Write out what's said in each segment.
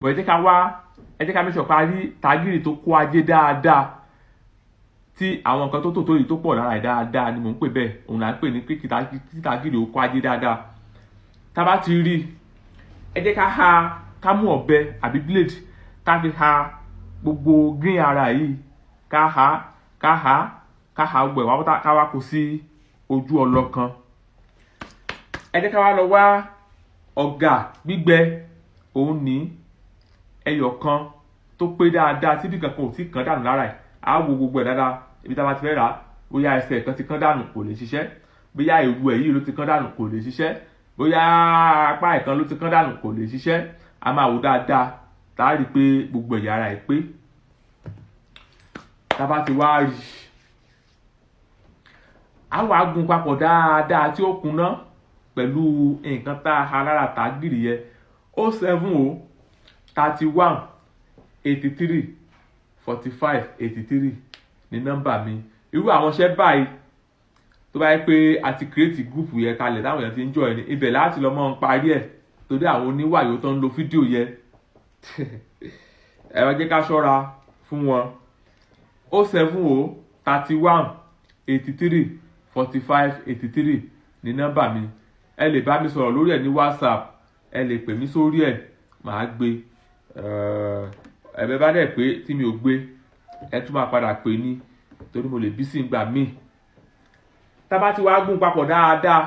Bọ̀ ẹ jẹ́ ká wá, ẹ jẹ́ ká make sure pé a rí tagiri tó kó ajé dáadáa, tí àwọn nǹkan tó tò tó yìí tó pọ̀ lára ẹ̀ dáadáa ni mò ń pè bẹ́ẹ̀. Òun là ń pè ní pé kí tagiri ó kó ajé dáadáa. Tá a bá ti rí, ẹ jẹ́ ká ha, ká mú ọ̀bẹ àbí blade, ká fi ha gbogbo green ara yìí, ká ha, ká ha, ká ha gbogbo ẹ̀ wá pátá, ká wá kó sí ojú ọlọ kan. Ẹ jẹ́ ká wá lọ wá ọ̀gà gbígbẹ. Òun ní ẹyọ kan tó pé dáadáa, tí bí kankan ò tí kàn dànù lára ẹ̀. Á wo gbogbo ẹ̀ dáadáa ibi tá a bá ti fẹ́ rà á. Bóyá ẹsẹ̀ kan ti kán dànù, kò lè ṣiṣẹ́. Bóyá ìrù ẹ̀ yìí ló ti kán dànù, kò lè ṣiṣẹ́. Bóyá apá ẹ̀ kan ló ti kán dànù, kò lè ṣiṣẹ́. A máa wò dáadáa, tá a rí i pé gbogbo ẹ̀yà ara ẹ̀ pé. Tá a bá ti wá rí, a wàá gún papọ̀ dáadáa tí ó kúnná pẹ̀lú nǹkan tá a ha lára tàgìrì yẹn. 070 31 83 45 83 ní nọ́mbà mi. Irú àwọn iṣẹ́ báyìí, tó bá yẹ pé a ti create group yẹn kalẹ̀ táwọn èèyàn ti ń join ní ibẹ̀ láti lọ́ mọ́ ń parí ẹ̀, torí àwọn oníwàyò tó ń lo fídíò yẹn, ẹ wá jẹ́ ká ṣọ́ra fún wọn. 070 31 83 45 83 ní nọ́mbà mi. Ẹ lè bá mi sọ̀rọ̀ lórí ẹ̀ ní WhatsApp, ẹ lè pè mí sórí ẹ̀, màá gbé. Ẹ̀bẹ̀ bá dẹ̀ pé tí mi ò gbé, ẹ tún máa padà pè ní, torí mo lè bí sí ìgbà míì. Tá bá ti wá gún papọ̀ dáadáa,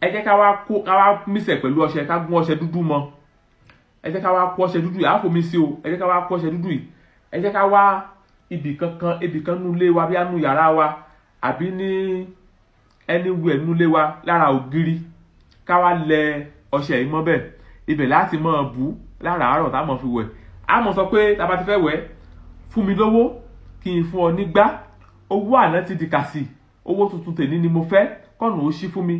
ẹ jẹ́ ká wá kó, ká wá mix ẹ̀ pẹ̀lú ọṣẹ, ká gún ọṣẹ dúdú mọ́. Ẹ jẹ́ ká wá kó ọṣẹ dúdú yìí, á fomi sí o. Ẹ jẹ́ ká wá kó ọṣẹ dúdú yìí. Ẹ jẹ́ ká wá ibì kankan, ibì kan nínú ilé wa, bí nínú yàrá wa àbí ní anywhere nínú ilé wa, lára ògiri, ká wá lẹ ọṣẹ yìí mọ́ bẹ́ẹ̀. Ibẹ̀ láti máa bù láràárọ̀ tá a mọ̀ fi wẹ̀. A mọ̀ sọ pé tá a bá ti fẹ́ wẹ̀: "Fún mi lówó kí n fún ọ nígbà. Owó àná ti di kàsì, owó tuntun tèmi ni mo fẹ́, kọ́nù ó ṣí fún mi."